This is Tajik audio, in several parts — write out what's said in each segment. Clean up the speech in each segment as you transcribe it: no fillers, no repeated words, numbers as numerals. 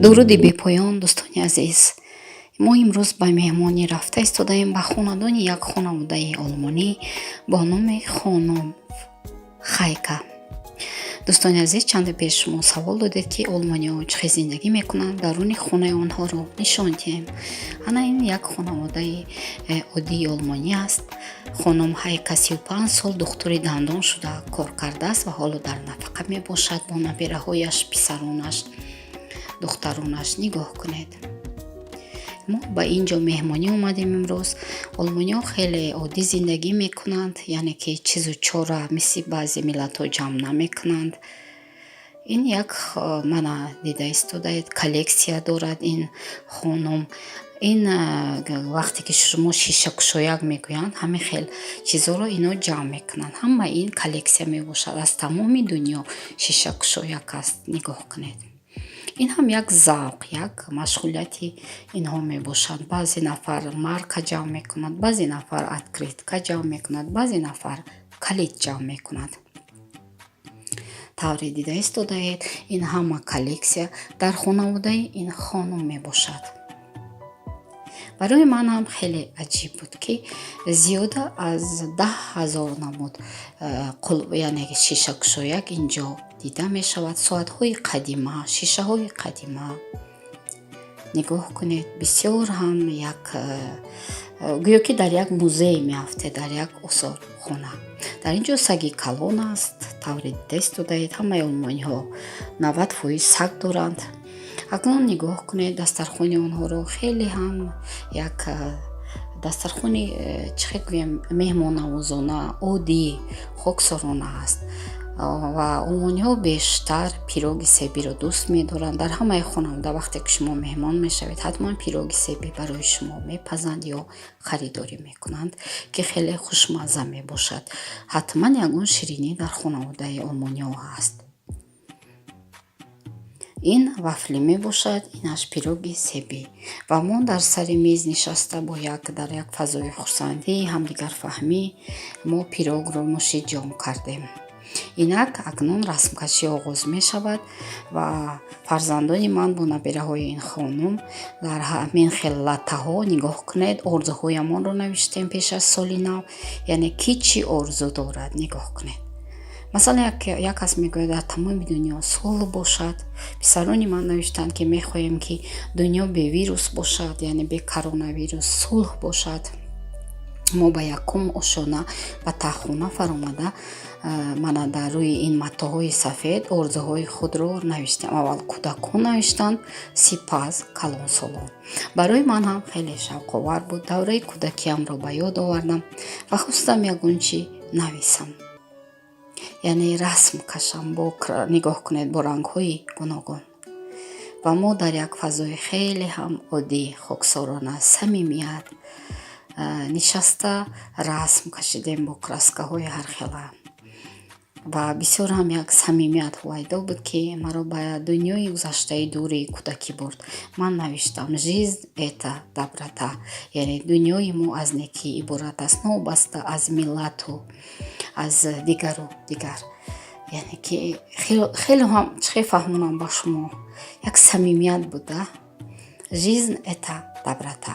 Дуруди бепоён, дӯстони азиз. Мо имрӯз ба меҳмонӣ рафта истодаем ба хонадони як хонаводаи олмонӣ бо номи хонум Хайка. Дӯстони азиз, чанде пеш шумо савол додед, ки олмониҳо чӣ хел зиндагӣ мекунанд, даруни хонаи онҳоро нишон диҳем. Ана ин як хонаводаи оддии олмонӣ аст. Хонум Ҳайка 35 сол духтури дандон шуда кор кардааст ва ҳоло дар нафақа мебошад бо набираҳояш, писаронаш, духтаронаш. Нигоҳ кунед, мо ба ин ҷо меҳмонӣ омадем имрӯз. Олмониҳо хеле оддӣ зиндагӣ мекунанд, яъне ки чизу чора мисли баъзе миллатҳо ҷамъ намекунанд. Ин як, мана, дида истодаед, коллексия дорад ин хонум. Ин вақте ки шумо шишакушояк мегӯянд, ҳамин хел чизҳоро ино ҷамъ мекунанд. Ҳама ин коллексия мебошад, аз тамоми дунё шишакушояк аст. Нигоҳ кунед, ин ҳам як завқ, як машғулияти инҳо мебошад. Баъзе нафар марка ҷамъ мекунад, баъзе нафар открытка ҷамъ мекунад, баъзе нафар калид ҷамъ мекунад. Тавре дида истодаед, ин ҳама коллексия дар хонаводаи ин хонум мебошад. Барои ман ҳам хеле аҷиб буд, ки зиёда аз 10 000 намуд, яъне шишакушояк инҷо дида мешавад. Соатҳои қадима, шишаҳои қадима, нигоҳ кунед. Бисёр ҳам як гӯё ки дар як музей меафтед, дар як осорхона. Дар ин ҷо саги калон аст. Тавре дида истодаед, ҳамаи олмониҳо 90% саг доранд. Акнун нигоҳ кунед дастархони онҳоро. Хеле ҳам як дастархони, чӣ хел гӯям, меҳмоннавозона, оддӣ, хоксорона аст. Ва олмониҳо бештар пироги себиро дӯст медоранд. Дар ҳамаи хонавода вақте ки шумо меҳмон мешавед, ҳатман пироги себӣ барои шумо мепазанд ё харидорӣ мекунанд, ки хеле хушмазза мебошад. Ҳатман ягон ширинӣ дар хонаводаи олмониҳо ҳаст. Ин вафлӣ мебошад, инаш пироги себӣ. Ва мо дар сари миз нишаста, бо як дар як фазои хурсандӣ, ҳамдигарфаҳмӣ мо пирогро нӯши ҷон кардем. Инак акнун расмкашӣ оғоз мешавад ва фарзандони ман бо набираҳои ин хонум дар ҳамин хел латтаҳо, нигоҳ кунед, орзуҳоямонро навиштем пеш аз соли нав, яъне ки чӣ орзу дорад. Нигоҳ кунед, масалан, як кас мегӯяд, дар тамоми дунё сулҳ бошад. Писарони ман навиштанд, ки мехоҳем, ки дунё бе вирус бошад, яъне бе коронавирус, сулҳ бошад. Мо ба якум ошёна, ба таҳхона фаромада, мана дар рӯи ин матоъҳои сафед орзуҳои худро навиштем. Аввал кӯдакон навиштанд, сипас калонсолон. Барои ман ҳам хеле шавқовар буд. Давраи кӯдакиамро ба ёд овардам ва хостам ягон чӣ нависам, яъне расм кашам бо, нигоҳ кунед, бо рангҳои гуногун. Ва мо дар як фазои хеле ҳам оддӣ, хоксорона, самимият нишаста расм кашидем бо краскаҳои ҳархела. Ва бисёр ҳам як самимият ҳувайдо буд, ки маро ба дунёи гузаштаи дури кӯдакӣ бурд. Ман навиштам: «Жизнь — это доброта», яъне дунёи мо аз некӣ иборат аст, новобаста аз миллату аз дигару дигар. Яъне ки хеле ҳам, чӣ хел фаҳмонам ба шумо, як самимият буда. «Жизнь — это доброта».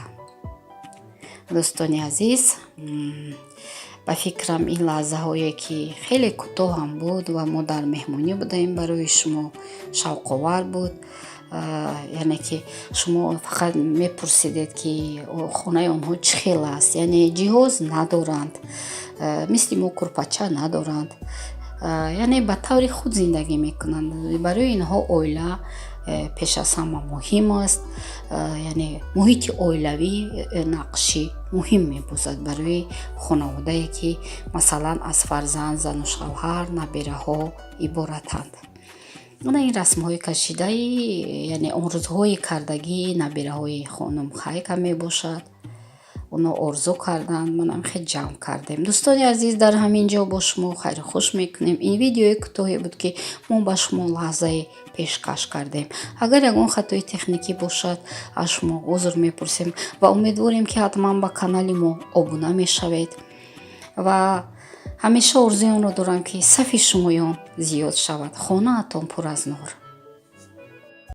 Дӯстони азиз, ба фикрам, ин лаҳзаҳое, ки хеле кӯтоҳам буд ва мо дар меҳмонӣ будаем, барои шумо шавқовар буд. Яъне ки шумо фақат мепурсидед, ки хонаи онҳо чӣ хел аст. Яъне ҷиҳоз надоранд, мисли мо курпача надоранд, яъне ба таври худ зиндагӣ мекунанд. Барои инҳо оила пеш аз ҳама муҳим аст, яъне муҳити оилавӣ нақши муҳим мебозад барои хонаводае, ки масалан аз фарзанд, зану шавҳар, набираҳо иборатанд. Ана ин расмҳои кашидаи, яъне орзуҳои кардагии набираҳои хонум Хайка мебошад. Оно орзу карданд, манам хел ҷамъ кардем. Дӯстони азиз, дар ҳамин ҷо бо шумо хайру хуш мекунем. Ин видеои кӯтоҳе буд, ки мо ба шумо лаҳзае пешкаш кардем. Агар ягон хатои техникӣ бошад, аз шумо узр мепурсем ва умедворем, ки ҳатман ба канали мо обуна мешавед. Ва ҳамеша орзуи онро дорам, ки сафи шумоён зиёд шавад, хонаатон пур аз нур.